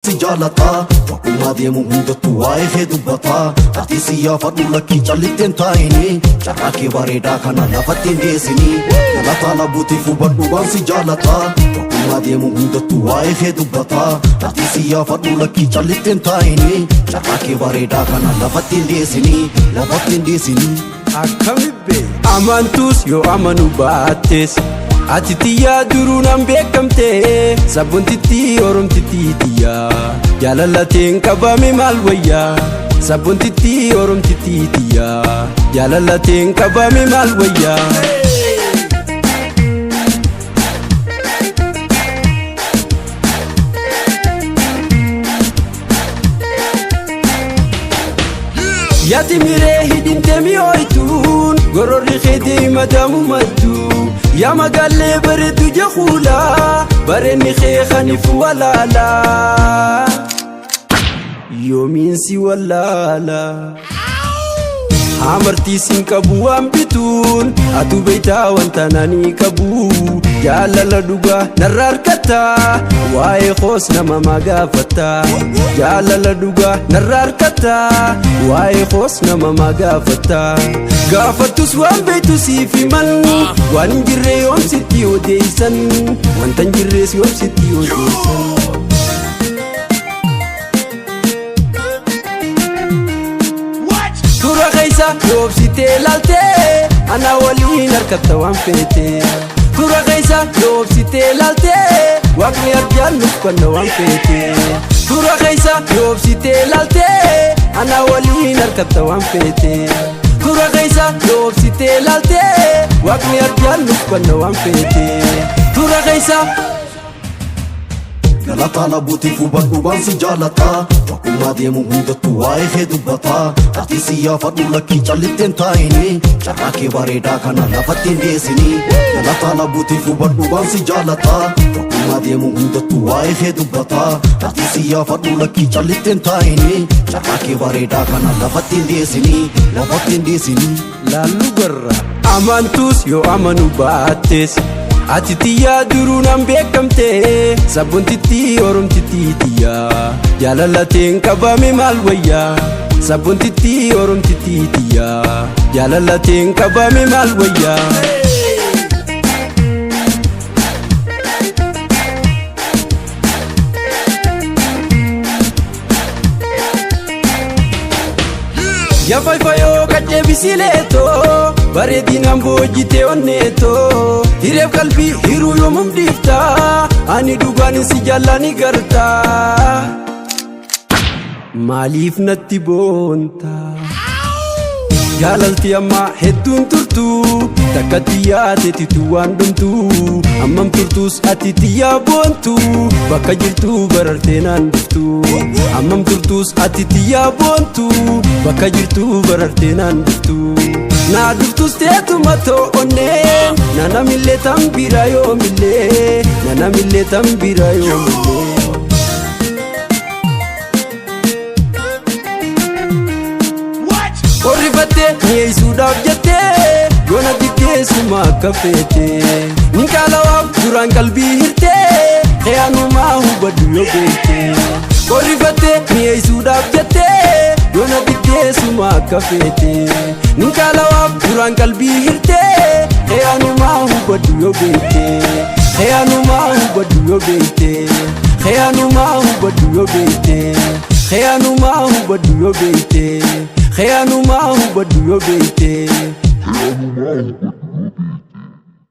Si jaalataa bakkumaa deemu hundattuu waa'ee kee dubbataa. Ati si yaafadhu, lakkii callitteen taa'ini, carraa kee bareedaa kana lafatti hin deessini. Galataa labuutiif hubadhu waan si jaalataa bakkumaa deemu hundattuu waa'ee kee dubbataa. Ati si yaafadhu, lakkii callitteen taa'ini, carraa kee bareedaa kana lafatti hin deessini, lafatti hin deessini. Akkami amantus yoo amanu baattees, ati tiyyaa duruu nan beekamte. Sabboontitti oromtitti tiyyaa, jaalalateen qabame maal wayyaa? Sabboontitti oromtitti tiyyaa, jaalalateen qabame maal wayyaa? Yaati miree hidhintee mi'ooytuun, gororri keetii madaamu maddu. Yaa magaallee bareedu jahuulaa, bareenni kee kaniif walaalaa. Yoomiin si wallaalaa. Amartii siin qabu waan bituun, atu beektaa wanta nani qabu. Jaalala dhugaa narra harkata, waa'ee koos nama magaafata. Jaalala dhugaa narra harkata, waa'ee koos nama magaafata. Gaafattus waan beektu siif himan, waan hin jirre yoom sitti odeessan, wanta hin jirres yoom sitti odeessan. Tura keessa yoobsitee laaltee, ana waliin harkatta waan feete. Tura keessa yoobsitee laaltee, waaqni arjaan nuuf kenna waan feete. Tura keessa yoobsitee laaltee, ana waliin harkatta waan feete. Tura keessa yoobsitee laaltee, waaqni arjaan nuuf kenna waan feete. Tura keessa. Galataa labuutiif hubadhu waan si jaalataa bakkumaa deemu hundattuu waa'ee kee dubbataa. Ati si yaafadhu, lakkii callitteen taa'ini, carraa kee bareedaa kana lafatti hin deessini. Galataa labuutiif hubadhu waan si jaalataa bakkumaa deemu hundattuu waa'ee kee dubbataa. Ati si yaafadhu, lakkii callitteen taa'ini, carraa kee bareedaa kana lafatti hin deessini, lafatti hin deessini. Laallu garra amantus yoo amanu baattees, ati tiyyaa duruu nan beekamte. Sabboontitti oromtitti tiyyaa, jaalalateen qabame maal wayyaa? Sabboontitti oromtitti tiyyaa, jaalalateen qabame maal wayyaa? Yafaifayoo qaccee bisileetoo, bareedinaan boojjitee onneetoo, hireef qalbii hiruu yoomum dhiiftaa? Ani dhugaan si jaallani gartaa, maaliif natti boontaa? Jaalalti ammaa hedduun turtu, takka xiyyaa waan dhumtu. Hammam turtus ati xiyyaa boontu, bakka jirtu barartee naan dhuftu. Hammam turtus ati xiyyaa boontu, bakka jirtu barartee naan dhuftu. Naa dhuftus teetuma to'onnee, nanamillee tan bira yoomillee, nanamillee tan bira yoomillee. Qorrifattee mi'eessuudhaaf jettee, yoona xiqqeessuma akka feete. Nin qaalawaaf duraan qalbii hirtee, xiyaanumaa hubadhu yoo beekte. Qorrifattee mi'eessuudhaaf jettee, yoona xiqqeessuma akka feete. Nin qaalawaaf duraan qalbii hirtee, xiyaanumaa hubadhu yoo beekte. Xiyaanumaa hubadhu yoo beekte. Xiyaanumaa hubadhu yoo beekte. Xiyaanumaa hubadhu yoo beekte. Xiyaanumaa hubadhu yoo beekte.